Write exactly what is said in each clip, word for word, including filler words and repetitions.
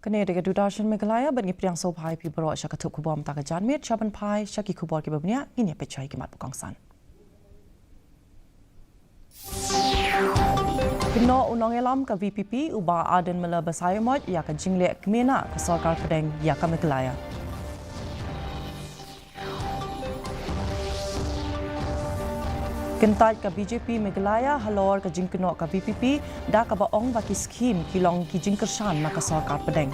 Kane dei ka Doordarshan Meghalaya, bad ngi pdiang sngewbha ïa phi baroh sha ka thup khubor mynta ka janmiet. Sha ban phai sha ki khubor kiba bniah, ngin ïa peit sha ki mat ba kongsan. Kynnoh u nongïalam ka V P P u Bah Ardent Miller Basaiawmoit ïa ka jingleh kmie na ka sorkar pdeng ïa ka Meghalaya. Kyntait ka B J P Meghalaya halor ka jingkynnoh ka V P P, da kaba ong ba ki skhim ki long ki jingkyrshan na ka sorkar pdeng.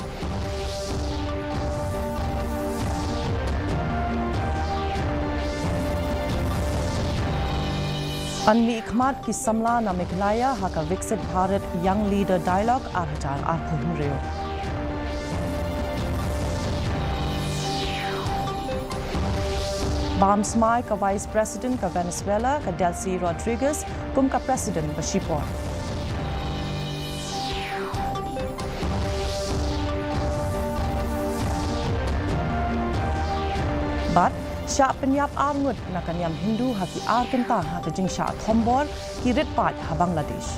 Ynmih khmat ki samla na Meghalaya ha ka Viksit Bharat Young Leader Dialogue ar hajar arphew hynriew. Bam smai ka Vice President ka Venezuela ka Delcy Rodriguez kum ka President ba shipor. Bad shah pynïap ar ngut na ka niam Hindu ha ki ar kynta ha ka jingshah thombor ki rit paid ha Bangladesh.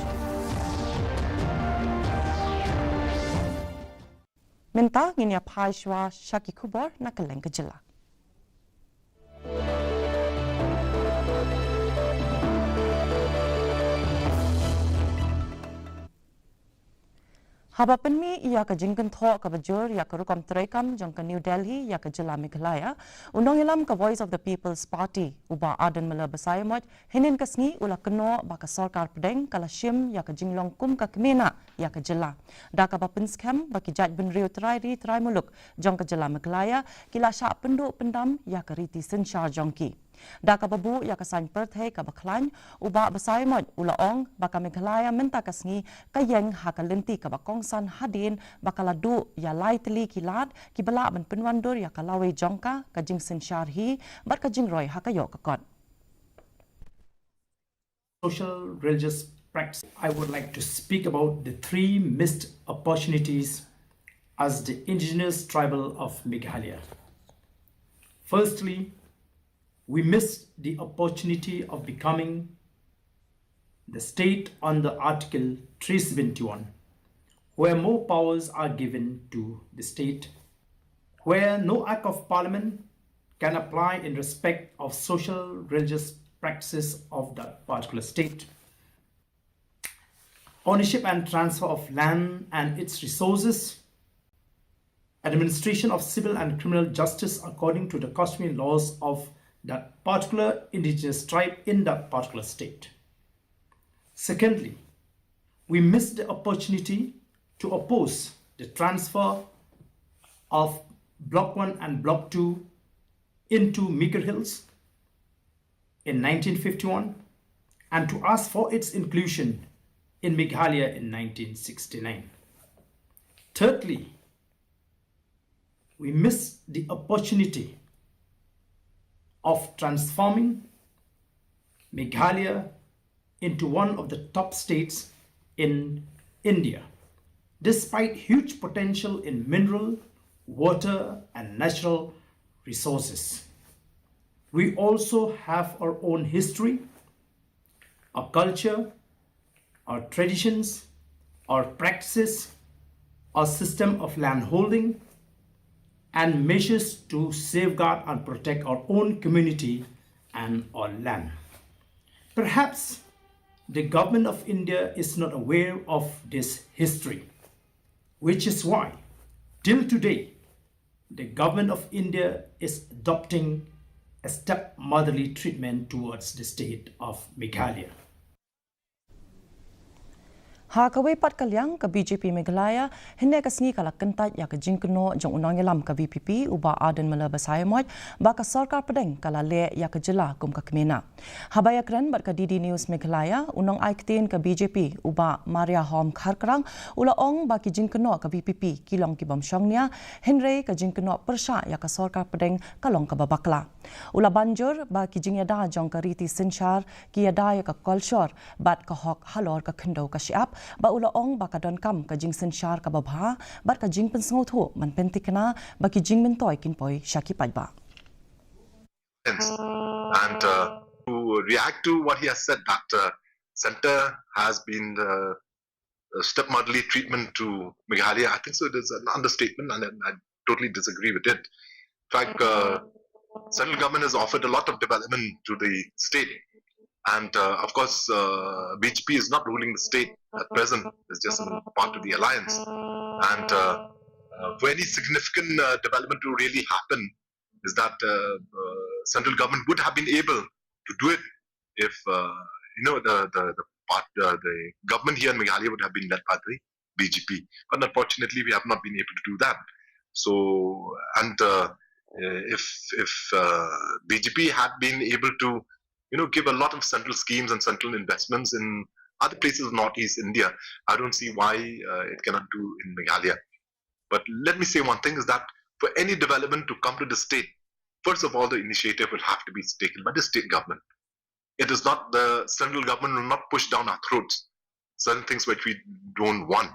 Mynta ngin ïa phai shuwa sha ki khubor na kylleng ka jylla. Haba pynmih ïa ka jingkynthoh kaba jur ïa ka rukom treikam jong ka New Delhi ïa ka jylla Meghalaya, u nongïalam ka Voice of the People's Party u Bah Ardent Miller Basaiawmoit hynnin ka sngi u la kynnoh ba ka sorkar pdeng ka la shim ïa ka jinglong kum ka kmie na ïa ka jylla, da kaba pynskhem ba ki jaitbynriew trai ri trai muluk jong ka jylla Meghalaya ki la shah pynduh pyndam ïa ka riti synshar jong ki. Da kaba buh ïa ka saiñ pyrthei kaba khlaiñ, u Bah Basaiawmoit u la ong ba ka Meghalaya mynta ka sngi ka ïeng ha ka lynti kaba kongsan hadien ba ka la duh ïa lai tylli ki lad kiba lah ban pynwandur ïa ka lawei jong ka, ka jingsynshar hi bad ka jingroi ha ka ïoh ka kot. Social religious practice. I would like to speak about the three missed opportunities as the indigenous tribal of Meghalaya. Firstly, we missed the opportunity of becoming the state under Article three seventy-one, where more powers are given to the state, where no Act of Parliament can apply in respect of social religious practices of that particular state. Ownership and transfer of land and its resources, administration of civil and criminal justice according to the customary laws of that particular indigenous tribe in that particular state. Secondly, we missed the opportunity to oppose the transfer of Block one and Block two into Mikir Hills in nineteen fifty-one and to ask for its inclusion in Meghalaya in nineteen sixty-nine. Thirdly, we missed the opportunity of transforming Meghalaya into one of the top states in India, despite huge potential in mineral, water, and natural resources. We also have our own history, our culture, our traditions, our practices, our system of land holding, and measures to safeguard and protect our own community and our land. Perhaps the government of India is not aware of this history, which is why, till today, the government of India is adopting a stepmotherly treatment towards the state of Meghalaya. Ha kawei pat ka liang, ka B J P Meghalaya hynne ka sngi ka la kyntait ïa ka jingkynnoh jong u nongïalam ka V P P u Bah Ardent Miller Basaiawmoit ba ka sorkar pdeng ka la leh ïa ka jylla kum ka kmie na. Haba ïakren bad ka D D News Meghalaya, u nongai ktien ka B J P u Bah Mariahom Kharkrang u la ong ba ki jingkynnoh ka V P P ki long ki bym shongnia, hynrei ka jingkynnoh pyrshah ïa ka sorkar pdeng ka long kaba bakla. U la ban jur ba ki jingïada jong ka riti synshar ki ïada ïa ka kolshor bad ka hok halor ka khyndew ka shyiap, bad u la ong ba ka donkam ka jingsynshar kaba bha bad ka jingpynsngewthuh ban pynthikna ba ki jingmyntoi kin poi sha ki paidbah. And uh, to react to what he has said, that uh, center has been uh, uh, stepmotherly treatment to Meghalaya. I think so. It is an understatement, and I totally disagree with it. In fact, uh, central government has offered a lot of development to the state, and uh, of course, uh, B J P is not ruling the state at present. It's just a part of the alliance, and uh, uh, for any significant uh, development to really happen, is that uh, uh, central government would have been able to do it if uh, you know the the the, part, uh, the government here in Meghalaya would have been led by the B J P. But unfortunately, we have not been able to do that. So, and uh, uh, if if uh, B J P had been able to, you know, give a lot of central schemes and central investments in other places of Northeast India, I don't see why uh, it cannot do in Meghalaya. But let me say one thing is that for any development to come to the state, first of all, the initiative will have to be taken by the state government. It is not, the central government will not push down our throats certain things which we don't want.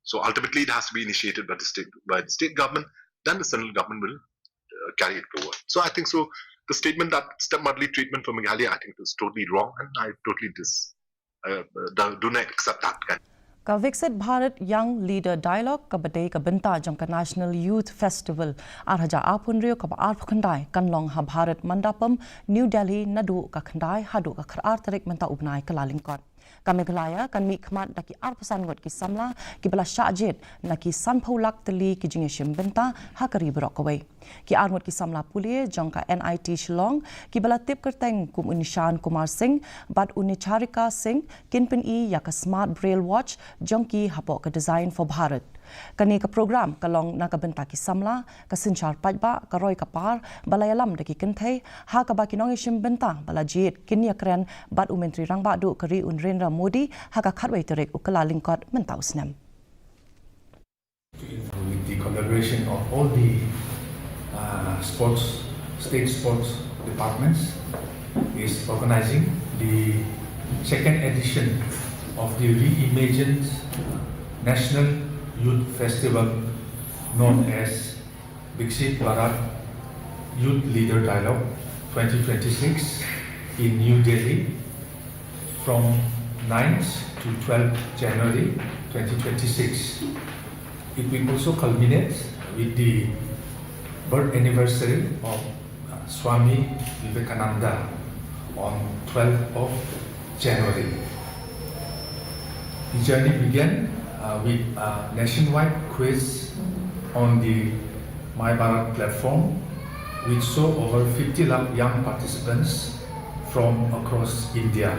So ultimately, it has to be initiated by the state, by the state government. Then the central government will uh, carry it forward. So I think so. The statement that stepmotherly treatment for Meghalaya, I think, is totally wrong, and I totally dis, uh, do, do not accept that kind. Ka Viksit Bharat Young Leader Dialogue, ka ba dei ka bynta jong ka National Youth Festival ar hajar arphew hynriew kaba arphew khyndai, kan long ha Bharat Mandapam, New Delhi, naduh ka khyndai haduh ka khatar tarik mynta u bnai Kyllalyngkot. Ka Meghalaya kan mihkhmat da ki arphew san ngut ki samla kiba la shah jied na ki sanphew lak tylli ki jingïashim bynta ha ka ri baroh kawei. Ki arngut ki samla pule jong ka N I T Shillong kiba la tip kyrteng kum u Nishan Kumar Singh bad u Nicharika Singh kin pyni ïa ka Smart Braille Watch jong ki hapoh ka Design for Bharat. Kane ka program ka long na ka bynta ki samla, ka synshar paidbah, ka roi ka par ba la ïalam da ki kynthei, ha kaba ki nongïashim bynta ba la jied kin ïakren bad u Myntri Rangbah Duh ka ri u Narendra Modi ha ka khatwei tarik u Kyllalyngkot mynta u snem. With the collaboration of all the uh, sports, state sports departments, is organizing the second edition of the reimagined National Youth Festival known as Viksit Bharat Youth Leader Dialogue twenty twenty-six in New Delhi from ninth to twelfth January twenty twenty-six. It will also culminate with the birth anniversary of uh, Swami Vivekananda on twelfth of January. The journey began uh, with a nationwide quiz on the My Bharat platform, which saw over fifty lakh young participants from across India.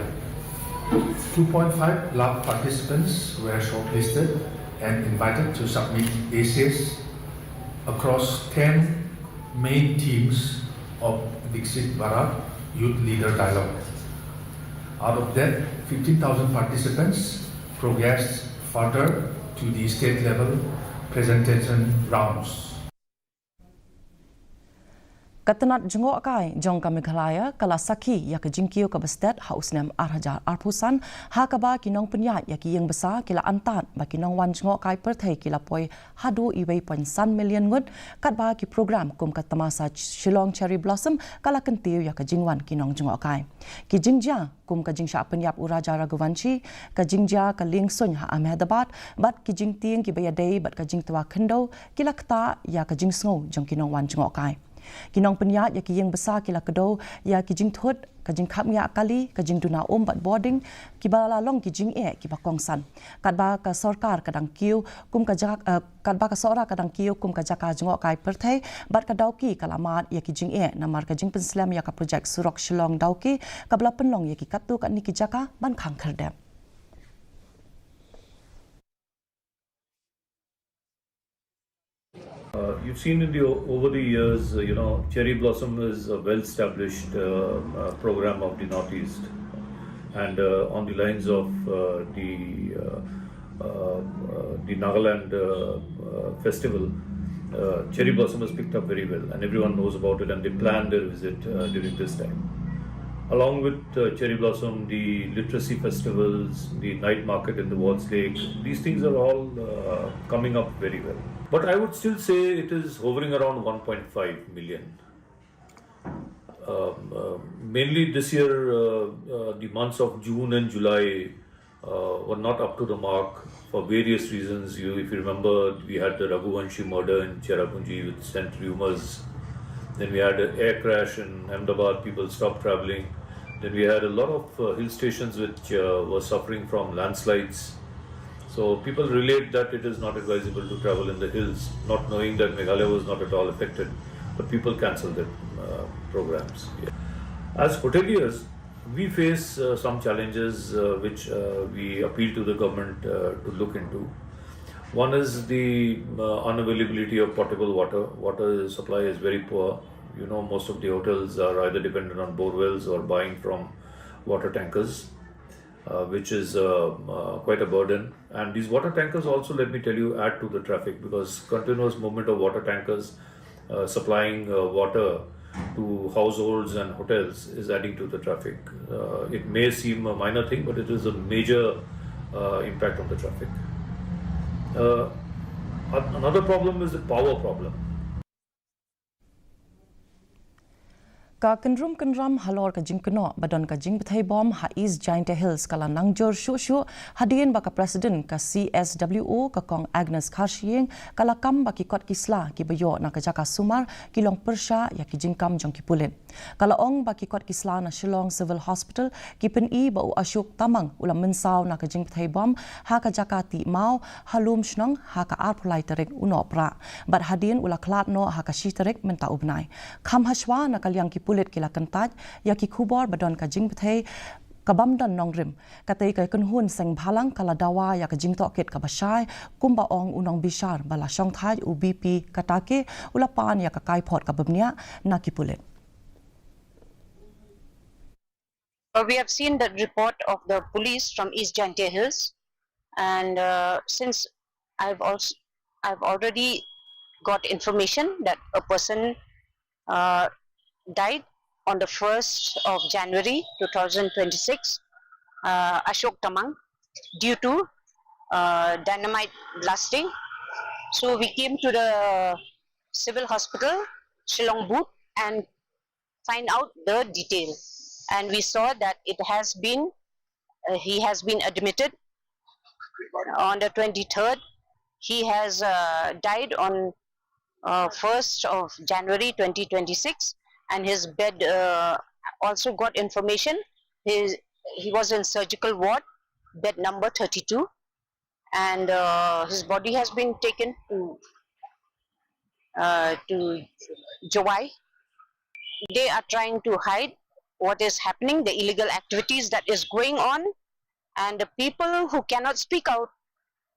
Two point five lakh participants were shortlisted and invited to submit essays across ten main themes of Viksit Bharat Youth Leader Dialogue. Out of that, fifteen thousand participants progressed further to the state level presentation rounds. Ka tnat jngohkai jong ka Meghalaya ka la sakhi ïa ka jingkiew kaba stet ha u snem ar hajar arphew san, ha kaba ki nongpynïaid ïa ki ïing basa ki la antad ba ki nongwan jngohkai pyrthei ki la poi haduh uwei point san million ngut, katba ki program kum ka tamasa Shillong Cherry Blossom ka la kyntiew ïa ka jingwan ki nongjngohkai. Ki jingjia kum ka jingshah pynïap u Raja Raghuvanshi, ka jingjia ka lieng suiñ ha Ahmedabad, bad ki jingtieng kiba ïadei bad ka jingtwa khyndew ki la ktah ïa ka jingsngew jong ki nongwan jngohkai. Ki nongpynïaid ïa ki ïing basa ki la kdew ïa ki jingthut, ka jingkhapngiah kali, ka jingduna um bad bording, kiba la long ki jingeh kiba kongsan. Katba ka sorkar ka dang kiew kum ka jaka, eh, katba ka Sohra ka dang kiew kum ka jaka jngohkai pyrthei, bad ka Dawki ka la mad ïa ki jingeh namar ka jingpynslem ïa ka projek surok Shillong Dawki, kaba la pynlong ïa ki katto katne ki jaka ban khang khyrdep. Uh, you've seen in the o- over the years, uh, you know, Cherry Blossom is a well-established uh, uh, program of the Northeast, and uh, on the lines of uh, the uh, uh, uh, the Nagaland uh, uh, festival, uh, Cherry Blossom has picked up very well, and everyone knows about it, and they plan their visit uh, during this time. Along with uh, Cherry Blossom, the literacy festivals, the night market in the Wards Lake, these things are all uh, coming up very well. But I would still say it is hovering around one point five million. Um, uh, mainly this year, uh, uh, the months of June and July uh, were not up to the mark for various reasons. You, if you remember, we had the Raghuvanshi murder in Cherrapunji, which sent rumors. Then we had an air crash in Ahmedabad, people stopped traveling. Then we had a lot of uh, hill stations which uh, were suffering from landslides. So people relate that it is not advisable to travel in the hills, not knowing that Meghalaya was not at all affected, but people cancelled their uh, programs. Yeah. As hoteliers, we face uh, some challenges uh, which uh, we appeal to the government uh, to look into. One is the uh, unavailability of potable water. Water supply is very poor. You know, most of the hotels are either dependent on bore wells or buying from water tankers, uh, which is uh, uh, quite a burden. And these water tankers also, let me tell you, add to the traffic because continuous movement of water tankers uh, supplying uh, water to households and hotels is adding to the traffic. Uh, it may seem a minor thing, but it is a major uh, impact on the traffic. Uh, an- another problem is the power problem. Ka kynrum kynram halor ka jingkynnoh ba don ka jingbthei bom ha East Jaintia Hills ka la nangjur shuh shuh hadien ba ka President ka C S W O ka Kong Agnes Kharshiing ka la kam ba ki kot ki sla kiba ïoh na ka jaka sumar ki long pyrshah ïa ki jingkam jong ki pulit. Ka la ong ba ki kot ki sla na Shillong Civil Hospital ki pyni ba u Ashok Tamang u la mynsaw na ka jingbthei bom ha ka jaka tih maw ha lum shnong ha ka arphew lai tarik u Nohprah bad hadien u la khlad noh ha ka shi tarik mynta u bnai. Kham hashwa na ka liang ki pulit ki la kyntait ïa ki khubor ba don ka jingbthei ka bym don nongrim. Katei ka kynhun seng bhalang ka la dawa ïa ka jingtohkit kaba shai kumba ong u nongbishar ba la shongthait u B P Katake u la pan ïa ka kaiphod kaba bniah na ki pulit. Uh, we have seen the report of the police from East Jaintia Hills, and uh, since I've also I've already got information that a person uh, died on the first of January two thousand twenty-six, uh, Ashok Tamang, due to uh, dynamite blasting. So we came to the civil hospital, Shillong Booth, and find out the detail. And we saw that it has been, uh, he has been admitted on the twenty-third. He has uh, died on uh, first of January twenty twenty-six, and his bed uh, also got information. He, he was in surgical ward, bed number thirty-two, and uh, his body has been taken to uh, to Jowai. They are trying to hide what is happening, the illegal activities that is going on, and the people who cannot speak out,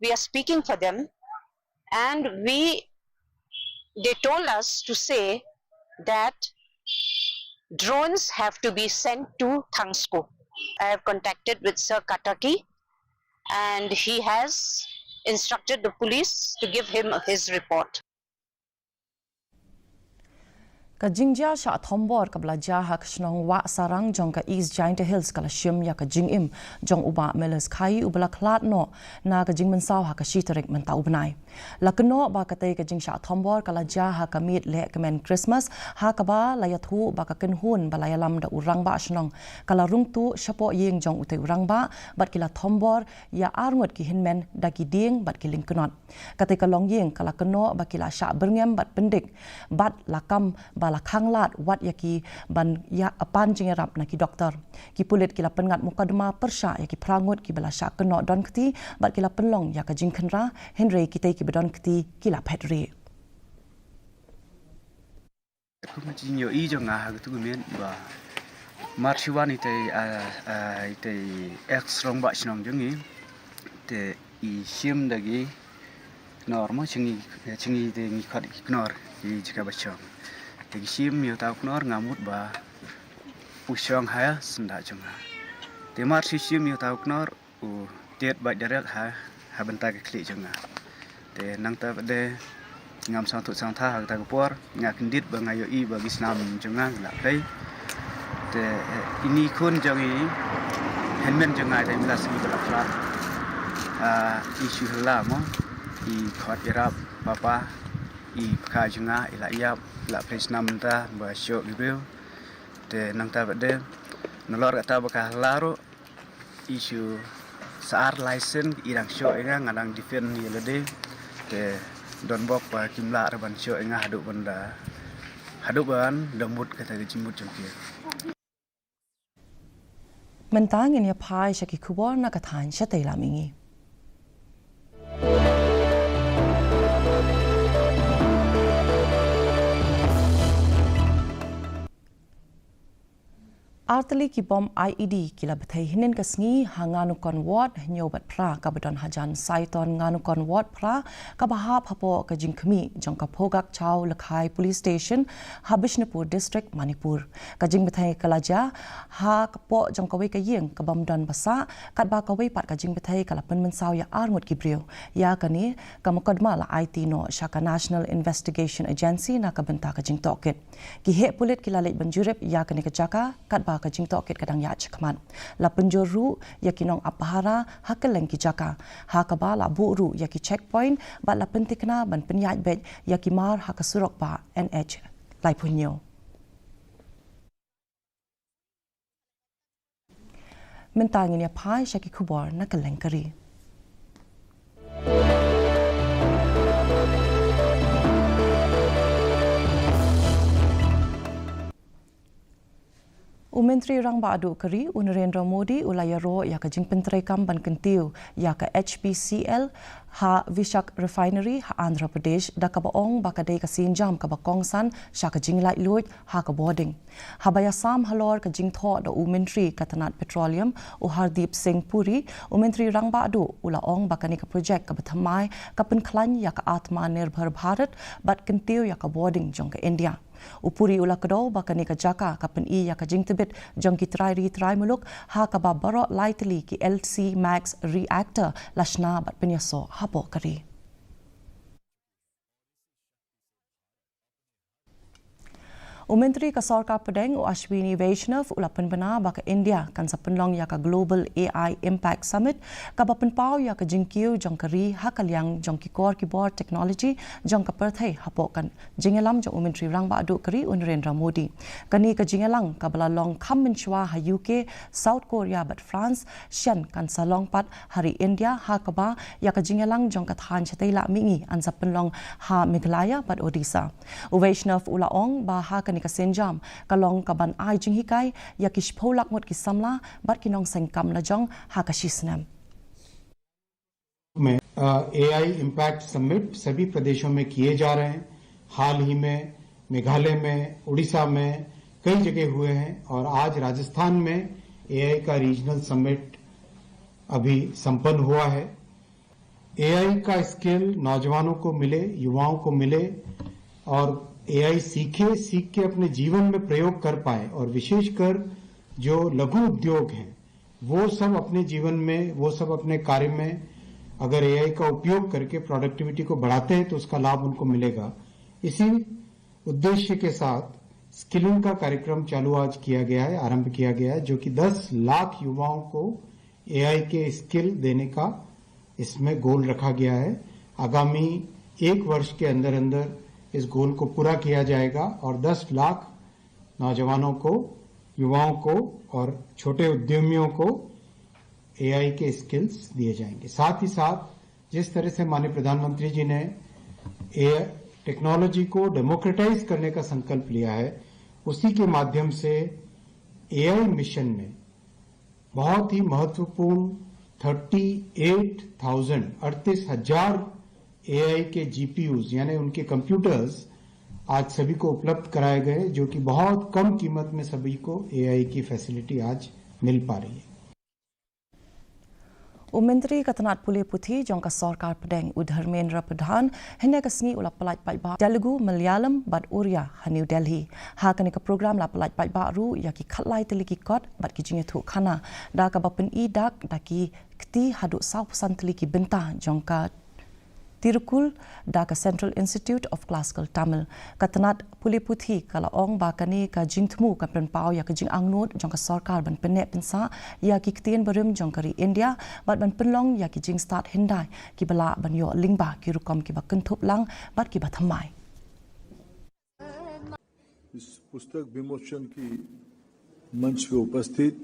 we are speaking for them, and we they told us to say that drones have to be sent to Thangsko. I have contacted with Sir Kataki, and he has instructed the police to give him his report. Ka jingjia shah thombor kaba la jia ha ka shnong Wahsarang jong ka East Jaintia Hills ka la shim ïa ka jingim jong u Bah Meles Khai uba la khlad noh na ka jingmynsaw ha ka shi tarik mynta u bnai. La kynnoh ba katei ka jingshah thombor ka la jia ha ka miet leh kmen Christmas ha kaba la ïathuh ba ka kynhun ba la ïalam da u rangbah shnong ka la rung tuh shapoh ïing jong utei u rangbah bad ki la thombor ïa arngut ki hynmen da ki dieng bad ki lyngknot. Katei ka longïing ka la kynnoh ba ki la shah byrngem bad pyndik bad la kam ba la khanglad wat ïa ki ban ïa pan jingïarap na ki doktor. Ki pulit ki la pynngat mukadma pyrshah ïa ki phra ngut kiba la shah kynnoh don kti bad ki la pynlong ïa ka jingkhynra hynrei kitei kiba don kti ki la phet rieh. Kum ka jingïohi jong nga ha katu ka miet ba mar shu wan itei, ah, ah, itei ex rangbah shnong jong ngi te i shim da ki kynor mo, jong ngi, jong ngi te ngi khot ki kynor ki jaka ba shong. Te ki shim ïa uta u kynor nga mut ba u shong ha syndah jong nga. Te mar shu shim ïa uta u kynor u tied bad direct ha, ha bynta ka khlieh jong nga. Te nangta pat de ngam sngewthuh sngewtha ha kata ka por, nga kyndit ba nga ïohi ba ki snam jong nga ki la play. Te, eh, ini khun jong i hynmen jong nga te mla sngi ba la phla. Ah, i shu hla mo, i khot ïarap papa, i paka jong nga i la ïap, la play snam mynta ba shoh ki briew. Te nangta pat de nalor kata ba ka hla ruh i shu Sa ar lai sien i dang shoh ïa nga, nga dang defend ïa lade. Te don bok ba kim lah ruh ban shoh ïa nga haduh ban da, haduh ban da mut kata ka jingmut jong ki. Mynta ngin ïa phai sha ki khubor na ka thaiñ shatei lam mihngi. Artylli ki bom I E D ki la bthei hynnin ka sngi ha Nganukon Ward hynñiew bad phra kaba don hajan Saiton Nganukon Ward phra, kaba hap hapoh ka jingkhmih jong ka Phogakchao Lakhai Police Station ha Bishnupur District, Manipur. Ka jingbthei ka la jia hapoh jong kawei ka ïing ka bym don ba sah, katba kawei pat ka jingbthei ka la pynmynsaw ïa arngut ki briew. Ïa kane ka mukotduma la aiti noh sha ka National Investigation Agency na ka bynta ka jingtohkit. Ki heh pulit ki la leit ban jurip ïa kane ka jaka, katba ka jingtohkit ka dang ïaid shakhmat. La pynjur ruh ïa ki nongap pahara ha kylleng ki jaka, ha kaba la buh ruh ïa ki checkpoint, bad la pynthikna ban pynïaid beit ïa ki mar ha ka surok bah N H laiphew hynñiew. Mynta ngin ïa phai sha ki khubor na kylleng ka ri. U Myntri Rangbah Duh ka ri, u Narendra Modi, u la ïaroh ïa ka jingpyntreikam ban kyntiew ïa ka H P C L ha Vizag Refinery ha Andhra Pradesh, da kaba ong ba ka dei ka sienjam kaba kongsan sha ka jinglaitluid ha ka bording. Haba ïasam halor ka jingthoh da u Myntri ka tnat Petroleum, u Hardeep Singh Puri, u Myntri Rangbah Duh u la ong ba kane ka projek kaba thymmai ka pynkhlaiñ ïa ka Atmanirbhar Bharat bad kyntiew ïa ka bording jong ka India. U Puri u la kdew ba kane ka jaka ka pyni ïa ka jingtbit jong ki trai ri trai muluk, ha kaba baroh lai tylli ki L C Max reactor la shna bad pynïasoh hapoh ka ri. U Myntri ka Sorkar Pdeng, u Ashwini Vaishnaw, u la pynbna ba ka India kan sa pynlong ïa ka Global A I Impact Summit, kaba pynpaw ïa ka jingkiew jong ka ri ha ka liang jong ki kor ki bor technology jong ka pyrthei, hapoh ka jingïalam jong u Myntri Rangbah Duh ka ri, u Narendra Modi. Kane ka jingïalang kaba la long kham mynshuwa ha U K, South Korea bad France, shen kan sa long pat ha ri India, ha kaba ïa ka jingïalang jong ka thaiñ shatei lam mihngi yn sa pynlong ha Meghalaya bad Odisha. U Vaishnaw u la ong ba ha kane ka sienjam ka long kaban ai jinghikai ïa ki shiphew lak ngut ki samla bad ki nongseng kam lajong ha ka shi snem. में, अ, A I Impact Summit सभी प्रदेशों में किए जा रहे हैं। हाल ही में मेघालय में, उड़ीसा में कई जगह हुए हैं और आज राजस्थान में A I का रीजनल समिट अभी संपन्न हुआ है। A I का स्किल नौजवानों को मिले, युवाओं को मिले और A I सीखे, सीख के अपने जीवन में प्रयोग कर पाए और विशेषकर जो लघु उद्योग हैं, वो सब अपने जीवन में, वो सब अपने कार्य में अगर A I का उपयोग करके प्रोडक्टिविटी को बढ़ाते हैं तो उसका लाभ उनको मिलेगा। इसी उद्देश्य के साथ स्किलिंग का कार्यक्रम चालू आज किया गया है, आरंभ किया गया है, जो कि दस लाख युवाओं को A I के स्किल देने का इसमें गोल रखा गया है। आगामी एक वर्ष के अंदर अंदर इस गोल को पूरा किया जाएगा और दस लाख नौजवानों को, युवाओं को और छोटे उद्यमियों को A I के स्किल्स दिए जाएंगे। साथ ही साथ जिस तरह से माननीय प्रधानमंत्री जी ने ए टेक्नोलॉजी को डेमोक्रेटाइज करने का संकल्प लिया है, उसी के माध्यम से A I मिशन में बहुत ही महत्वपूर्ण थर्टी एट थाउजेंड, अड़तीस हजार A I के G P Us यानी उनके कंप्यूटर्स आज सभी को उपलब्ध कराए गए, जो कि बहुत कम कीमत में सभी को A I की फैसिलिटी आज मिल पा रही है। U Myntri ka tnat pule puthi jong ka Sorkar Pdeng, u Dharmendra Pradhan, hynne ka sngi u la pyllait paidbah Telugu, Malayalam bad Odia ha New Delhi. Ha kane ka program la pyllait paidbah ruh ïa ki khatlai tylli ki kot bad ki jingïathuh khana, da kaba pyni dak da ki kti haduh sawphew san tylli ki bynta jong ka Tirukul da ka Central Institute of Classical Tamil. Ka tnat pule puthi ka la ong ba kane ka jingthmu kan pynpaw ïa ka jingangnud jong ka sorkar ban pynneh pynsah ïa ki ktien barim jong ka ri India bad ban pynlong ïa ki jingstad hyndai kiba lah ban ïoh lyngba ki rukom kiba kynthup lang bad kiba thymmai. इस पुस्तक विमोचन की मंच पे उपस्थित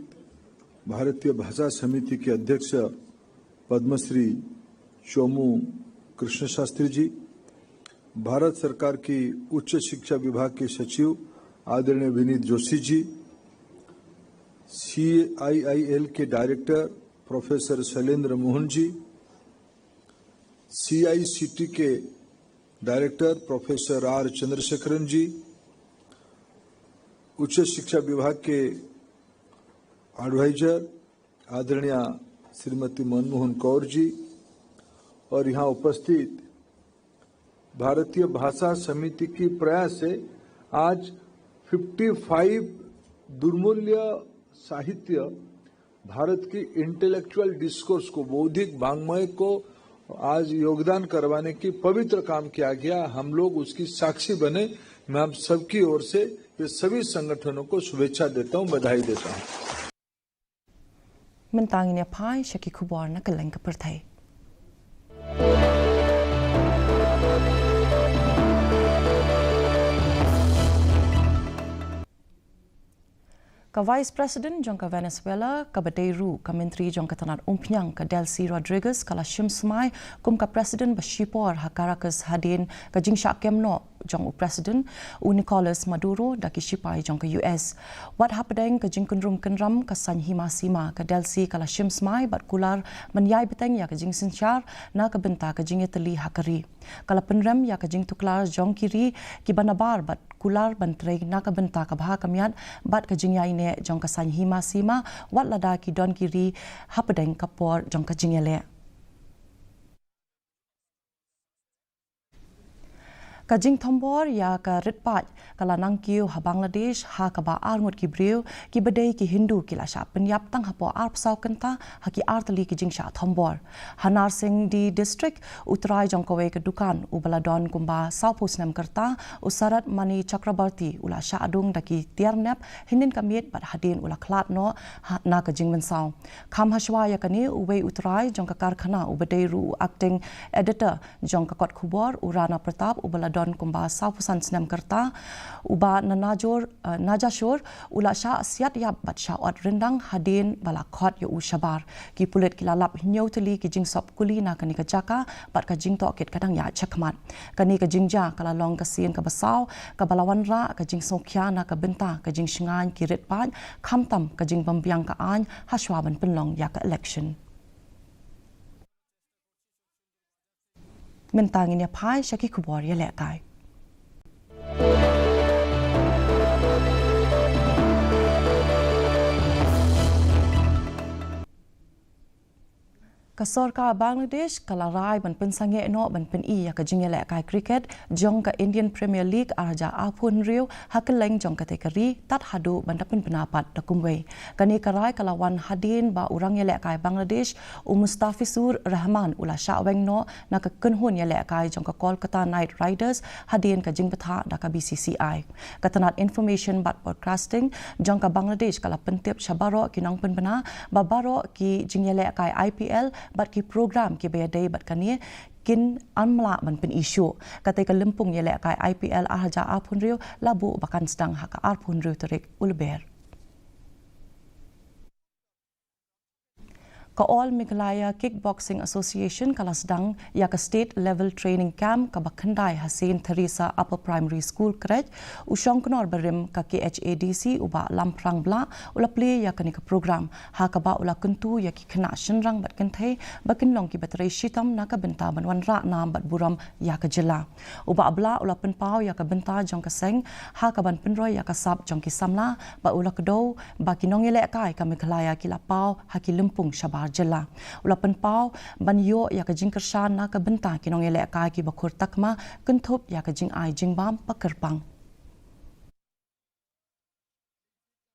भारतीय भाषा समिति के अध्यक्ष पद्मश्री चोमू कृष्ण शास्त्री जी, भारत सरकार की उच्च शिक्षा विभाग के सचिव आदरणीय विनीत जोशी जी, सीआईआईएल के डायरेक्टर प्रोफेसर शैलेंद्र मोहन जी, सीआईसीटी के डायरेक्टर प्रोफेसर आर चंद्रशेखरन जी, उच्च शिक्षा विभाग के एडवाइजर आदरणीय श्रीमती मनमोहन कौर जी और यहाँ उपस्थित भारतीय भाषा समिति की प्रयास से आज पचपन दुर्मूल्य साहित्य, भारत की इंटेलेक्चुअल डिस्कोर्स को, बौद्धिक वाङ्मय को आज योगदान करवाने की पवित्र काम किया गया। हम लोग उसकी साक्षी बने। मैं आप सबकी ओर से ये सभी संगठनों को शुभेच्छा देता हूँ, बधाई देता हूँ। Mynta ngin ïa phai sha ki khubor na kylleng ka pyrthei. Ka Vice President jong ka Venezuela, kaba dei ruh ka Myntri jong ka tnad Umphniang, ka Delcy Rodriguez, ka la shim smai kum ka President ba shipor ha Caracas hadien ka jingshah kem noh jong u President u Nicolas Maduro da ki shipai jong ka U S. Wat hapdeng ka jingkynrum kynram ka saiñ hima sima, ka Delcy ka la shim smai bad kular ban ïai bteng ïa ka jingsynshar na ka bynta ka jingïatylli ha ka ri. Ka la pynrem ïa ka jingtuklar jong ki ri kiba nabar bad kular ban trei na ka bynta ka bha ka miat bad ka jingïaineh jong ka saiñ hima sima, wat lada ki don ki ri hapdeng ka por jong ka jingïaleh. Ka jingthombor ïa ka rit paid ka la nang kiew ha Bangladesh, ha kaba arngut ki briew kiba dei ki Hindu ki la shah pynïap tang hapoh arphew saw kynta ha ki artylli ki jingshah thombor. Ha Narsiangdi District, u trai jong kawei ka dukan uba la don kumba sawphew snem ka rta, u Sarat Mani Chakrabarti, u la shah dung da ki tiar nep hynnin ka miet bad hadien u la khlad noh ha, na ka jingmynsaw. Kham hashwa ïa kane, uwei u trai jong ka karkhana uba dei ruh u acting editor jong ka kot khubor, u Rana Pratap, uba la don kumba sawphew san snem ka rta, uba na Najor, eh, Najashor, u la shah siat ïap bad shah ot ryndang hadien ba la khot ïa u shabar. Ki pulit ki la lap hynñiew tylli ki jingsop kuli na kane ka jaka bad ka jingtohkit ka dang ïaid shakhmat. Kane ka jingjia ka la long ka sien kaba saw kaba la wanrah ka jingsngewkhia na ka bynta ka jingshngaiñ ki rit paid, khamtam ka jingbymbiang ka aiñ hashwa ban pynlong ïa ka election. Mynta ngin ïa phai sha ki khubor ïalehkai. Ka sorkar Bangladesh ka la rai ban pynsangeh noh ban pyni ïa ka jingïalehkai cricket jong ka Indian Premier League ar hajar arphew hynriew ha kylleng jong katei ka ri, tad haduh ban da pynbna pat da kumwei. Kane ka rai ka la wan hadien ba u rangïalehkai Bangladesh, u Mustafizur Rahman, u la shah weng noh na ka kynhun ïalehkai jong ka Kolkata Knight Riders hadien ka jingbthah da ka B C C I. Ka tnad Information bad Broadcasting jong ka Bangladesh ka la pyntip sha baroh ki nongpynbna ba baroh ki jingïalehkai I P L bad ki program kiba ïadei bad kane kin ym lah ban pyni shuh. Katei ka lympung ïalehkai I P L ar hajar arphew hynriew la buh ba kan sdang ha ka arphew hynriew tarik u Lber. Ka All Meghalaya Kickboxing Association ka la sdang ïa ka State Level Training Camp kaba khyndai ha Saint Theresa Upper Primary School, Krej. U shongknor barim ka K H A D C, u Bah Lamphrang Blah, u la plie ïa kane ka program, ha kaba u la kyntu ïa ki khynnah shynrang bad kynthei ba kin long kiba trei shitom na ka bynta ban wanrah nam bad burom ïa ka jylla. U Bah Blah u la pynpaw ïa ka bynta jong ka seng ha kaban pynroi ïa ka sap jong ki samla, bad u la kdew ba ki nongïalehkai ka Meghalaya ki la paw ha ki lympung shabar jylla. U la pynpaw ban ïoh ïa ka jingkyrshan na ka bynta ki nongïalehkai kiba khur takma, kynthup ïa ka jingai jingbam ba kyrpang.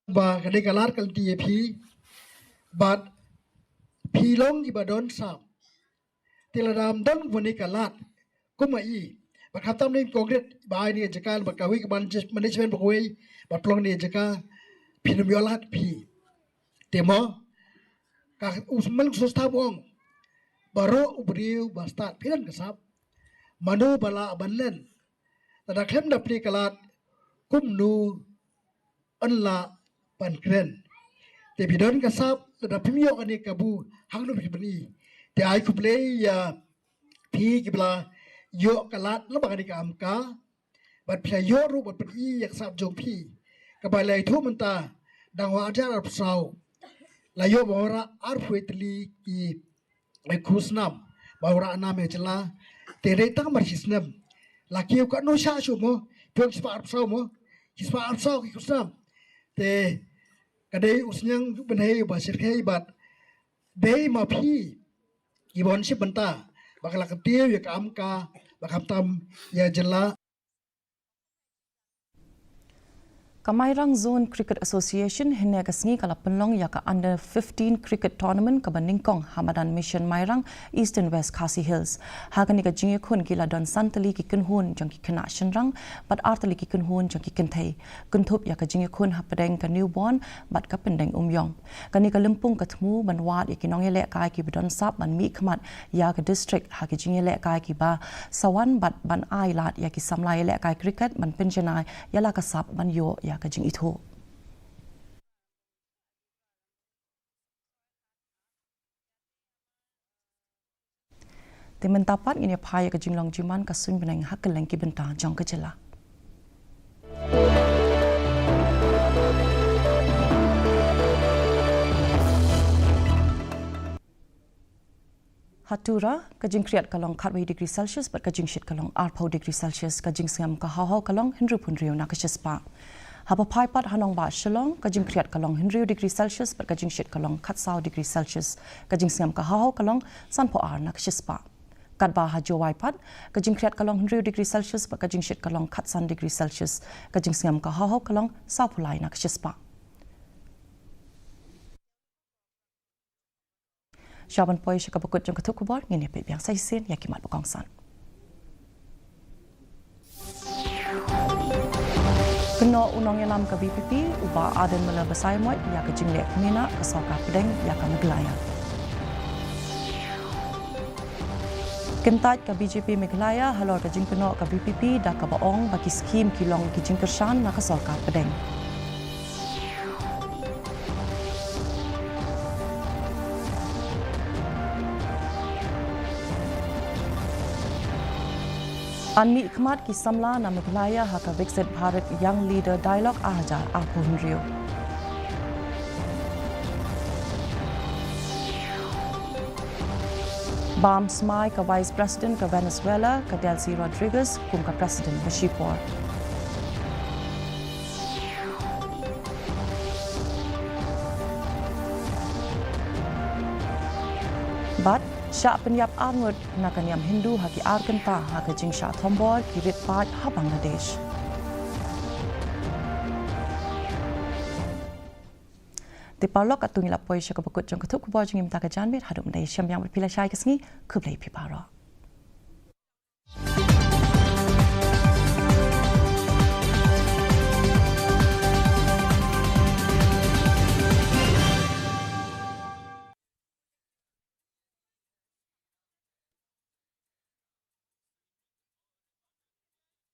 Ba ka dei ka lad ka lynti ïa phi, bad phi long kiba don sap. Te lada ym don kane ka lad, kum ma i, ba khamtam ne kongret ba ai ne jaka, ba kawei ka manage-, management ba kawei, ba pynlong ne jaka, phin ym ïoh lad phi. Te mo, ka u Symbai Sostha u ong, baroh u briew ba stad phi don ka sap. Mano ba lah ban len, lada khlem da plie ka lad, kumno yn lah ban kren. Te phi don ka sap, lada phim ïoh kane ka kabu, hangno phi pyni. Te ai khublei ïa phi kiba la ïoh ka lad lyngba kane ka AMCA, bad phi la ïoh ruh ban pyni ïa ka sap jong phi kaba la ïathuh mynta, dang ha ar hajar arphew saw la ïoh ba wanrah arphew wei tylli ki, eh, khusnam ba wanrah nam ïa jylla. Te dei tang mar shi snem la kiew katno shah shuh mo, phi ong shispah arphew saw mo, shispah arphew saw ki khusnam. Te ka dei u sniang u bynhei uba shyrkhei bad dei ma phi kiba wan shim bynta ba ka la kyntiew ïa ka AMCA, ba khamtam ïa jylla. Ka Mairang Zone Cricket Association hynne ka sngi ka la pynlong ïa ka Under fifteen Cricket Tournament kaba nyngkong ha madan Mission Mairang, Eastern West Khasi Hills. Ha kane ka jingïakhun ki la don san tylli ki kynhun jong ki khynnah shynrang bad ar tylli ki kynhun jong ki kynthei. Kynthup ïa ka jingïakhun hapdeng ka Newborn bad ka Pyndeng Umïong. Kane ka lympung ka thmu ban wad ïa ki nongïalehkai kiba don sap ban mihkhmat ïa ka district ha ki jingïalehkai kiba sa wan bad ban ai lad ïa ki samla ïalehkai cricket ban pynjanai ïa la ka sap ban ïoh ïa ka jingithuh. Te mynta pat ngin ïa phai ïa ka jinglong jingman ka suiñ bneng ha kylleng ki bynta jong ka jylla. Ha Tura, ka jingkhriat ka long khatwei degree Celsius bad ka jingshit ka long arphew degree Celsius, ka jingsngem ka haw haw ka long hynriewphew hynriew na ka shispah. Haba phai pat ha nongbah Shillong, ka jingkhriat ka long hynriew degree Celsius bad ka jingshit ka long khatsaw degree Celsius, ka jingsngem ka haw haw ka long sanphew ar na ka shispah. Katba ha Jowai pat, ka jingkhriat ka long hynriew degree Celsius bad ka jingshit ka long khatsan degree Celsius, ka jingsngem ka haw haw ka long sawphew lai na ka shispah. Sha ban poi sha kaba kut jong ka thup khubor, ngin ïa peit biang sa shisien ïa ki mat ba kongsan. Kynnoh u nongïalam ka V P P u Bah Ardent Miller Basaiawmoit ïa ka jingleh khmih na ka sorkar pdeng ïa ka Meghalaya. Kyntait ka B J P Meghalaya halor ka jingkynnoh ka V P P da kaba ong ba ki skhim ki long ki jingkyrshan na ka sorkar pdeng. Yn mihkhmat ki samla na Meghalaya ha ka Viksit Bharat Young Leader Dialogue ar hajar arphew hynriew. Bam smai ka Vice President ka Venezuela, ka Delcy Rodriguez, kum ka President ba shipor. Bad shah pynïap arngut na ka niam Hindu ha ki ar kynta ha ka jingshah thombor ki rit paid ha Bangladesh. Te paralok, katto ngi la poi sha kaba kut jong ka thup khubor jong ngi mynta ka janmiet. Haduh mynta shem biang bad phi lashai ka sngi. Khublei phi baroh.